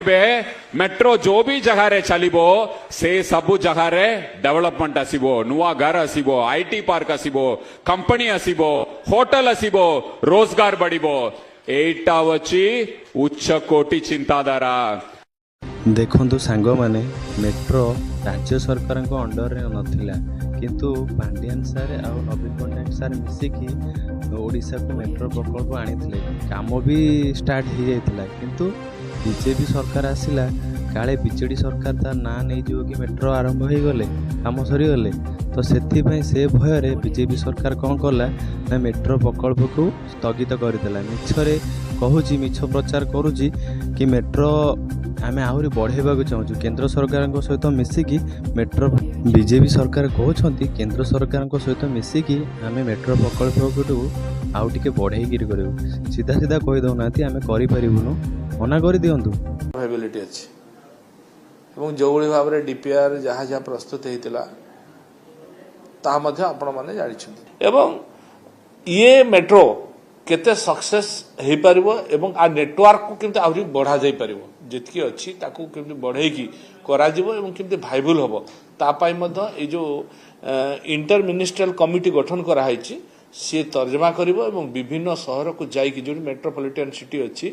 Metro ଯୋଉ ବି ଜାଗାରେ ଚାଲିବ, ସେ ସବୁ ଜାଗାରେ ଡେଭଲପମେଣ୍ଟ ଆସିବ, ନୂଆ ଘର ଆସିବ, IT park ଆସିବ, କମ୍ପାନୀ ଆସିବ, ହୋଟେଲ ଆସିବ, ରୋଜଗାର ବଢିବ। ଏଇଟା ହଉଛି ଉଚ୍ଚ କୋଟି ଚିନ୍ତାଧାରା। ଦେଖନ୍ତୁ ସାଙ୍ଗମାନେ, ମେଟ୍ରୋ ରାଜ୍ୟ ସରକାରଙ୍କ ଅଣ୍ଡରରେ ନଥିଲା, କିନ୍ତୁ ପାଣ୍ଡିଆନ ସାର୍ ଆଉ ନବୀନ ପଟ୍ଟନାୟକ ସାର୍ ମିଶିକି ଓଡ଼ିଶାକୁ ମେଟ୍ରୋ ପ୍ରକଳ୍ପ ଆଣିଥିଲେ। କାମ ବି ଷ୍ଟାର୍ଟ ହେଇଯାଇଥିଲା, କିନ୍ତୁ ବିଜେପି ସରକାର ଆସିଲା। କାଳେ ବିଜେଡ଼ି ସରକାର ତା ନାଁ ନେଇଯିବ କି ମେଟ୍ରୋ ଆରମ୍ଭ ହେଇଗଲେ, କାମ ସରିଗଲେ, ତ ସେଥିପାଇଁ ସେ ଭୟରେ ବିଜେପି ସରକାର କ'ଣ କଲା ନା ମେଟ୍ରୋ ପ୍ରକଳ୍ପକୁ ସ୍ଥଗିତ କରିଦେଲା। ମିଛରେ କହୁଛି, ମିଛ ପ୍ରଚାର କରୁଛି କି ମେଟ୍ରୋ ଆମେ ଆହୁରି ବଢ଼େଇବାକୁ ଚାହୁଁଛୁ କେନ୍ଦ୍ର ସରକାରଙ୍କ ସହିତ ମିଶିକି ମେଟ୍ରୋ। ବିଜେପି ସରକାର କହୁଛନ୍ତି, କେନ୍ଦ୍ର ସରକାରଙ୍କ ସହିତ ମିଶିକି ଆମେ ମେଟ୍ରୋ ପ୍ରକଳ୍ପକୁ ଆଉ ଟିକେ ବଢ଼େଇକିରି କରିବୁ। ସିଧା ସିଧା କହିଦେଉନାହାନ୍ତି ଆମେ କରିପାରିବୁନୁ? ମନା କରିଦିଅନ୍ତୁ। ଭାଇବିଲିଟି ଅଛି ଏବଂ ଯେଉଁଭଳି ଭାବରେ ଡିପିଆର୍ ଯାହା ଯାହା ପ୍ରସ୍ତୁତ ହେଇଥିଲା, ତାହା ମଧ୍ୟ ଆପଣମାନେ ଜାଣିଛନ୍ତି। ଏବଂ ଇଏ ମେଟ୍ରୋ କେତେ ସକ୍ସେସ୍ ହେଇପାରିବ ଏବଂ ଆ ନେଟୱାର୍କକୁ କେମିତି ଆହୁରି ବଢ଼ା ଯାଇପାରିବ, ଯେତିକି ଅଛି ତାକୁ କେମିତି ବଢ଼େଇକି କରାଯିବ ଏବଂ କେମିତି ଭାଇବୁଲ୍ ହେବ, ତା ପାଇଁ ମଧ୍ୟ ଏଇ ଯେଉଁ ଇଣ୍ଟର ମିନିଷ୍ଟ୍ରିଆଲ କମିଟି ଗଠନ କରାହେଇଛି, ସିଏ ତର୍ଜମା କରିବ ଏବଂ ବିଭିନ୍ନ ସହରକୁ ଯାଇକି, ଯେଉଁଠି ମେଟ୍ରୋପଲିଟାନ ସିଟି ଅଛି,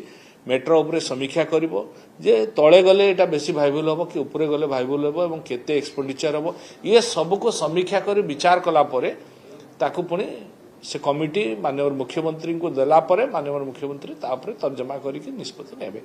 ମେଟ୍ରୋ ଉପରେ ସମୀକ୍ଷା କରିବ ଯେ ତଳେ ଗଲେ ଏଇଟା ବେଶୀ ଭାଇବୁଲ୍ ହେବ କି ଉପରେ ଗଲେ ଭାଇବୁଲ୍ ହେବ ଏବଂ କେତେ ଏକ୍ସପେଣ୍ଡିଚର ହେବ। ଇଏ ସବୁକୁ ସମୀକ୍ଷା କରି ବିଚାର କଲା ପରେ ତାକୁ ପୁଣି ସେ କମିଟି ମାନ୍ୟବର ମୁଖ୍ୟମନ୍ତ୍ରୀଙ୍କୁ ଦେଲା ପରେ ମାନ୍ୟବର ମୁଖ୍ୟମନ୍ତ୍ରୀ ତା ଉପରେ ତର୍ଜମା କରିକି ନିଷ୍ପତ୍ତି ନେବେ।